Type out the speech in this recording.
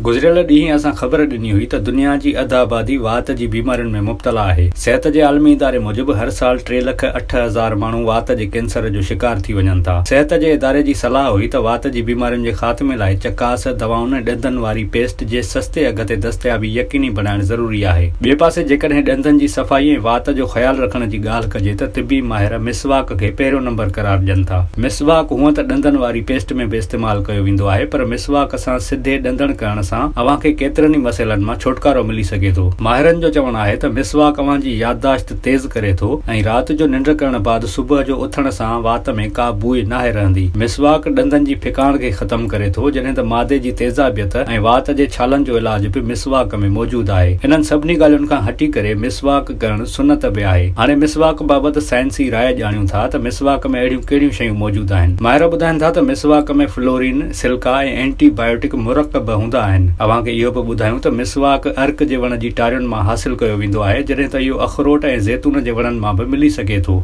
گذريل ڏينهن اسان خبر ڏني هئي ته دنيا جي اڌ آبادي وات جي بيمارين ۾ مبتلا آهي. صحت جي عالمي اداري موجب هر سال ٽي لک 8000 ماڻهو وات جي ڪينسر جو شڪار ٿي وڃن ٿا. صحت جي اداري جي صلاح هئي ته وات جي بيمارين جي خاتمي لاء چڪاس، دوائن ۽ ڏندن واري پيسٽ جي سستي اگهه تي دستيابي يقيني بڻائڻ ضروري آهي. ٻئي پاسي جيڪڏهن ڏندن جي صفائي ۽ وات جو خيال رکڻ جي ڳالهه ڪجي ته طبي ماهر مسواڪ کي پهريون نمبر قرار ڏين ٿا. مسواڪ هونء ته ڏندن واري پيسٽ ۾ به استعمال ڪيو ويندو آهي پر مسواڪ سان سڌي ڏندڻ ڪرڻ سان اوهان کي ڪيترن ئي مسئلن مان ڇوٽڪارو ملي سگهي ٿو. ماهرن جو چوڻ آهي ته مسواڪ اوهان جي يادداشت تيز ڪري ٿو ۽ رات جو ننڊ ڪرڻ بعد صبح جو اٿڻ سان وات ۾ ڪا بوء ناهي رهندي. مسواڪ ڏندن جي ڦڪاڻ کي ختم ڪري ٿو جڏهن ته معدي جي تيزابيت ۽ وات جي ڇالن جو علاج به مسواڪ ۾ موجود آهي. انهن سڀني ڳالهين کان هٽي ڪري مسواڪ ڪرڻ سنت به آهي. هاڻي مسواڪ بابت سائنسي راء ڄاڻيون ٿا ته مسواڪ ۾ اهڙيون ڪهڙيون شيون موجود آهن. ماهر ٻڌائن ٿا ته مسواڪ ۾ فلورين، سلڪا ۽ اينٽي بايوٽڪ مرڪب هوندا آهن. اوهان کي اهو به ٻڌايون ته مسواڪ عرق جي وڻ جي ٽارين مان حاصل ڪيو ويندو آهي جڏهن ته اهو اخروٽ ۽ زيتون جي وڻن مان به ملي سگهي ٿو.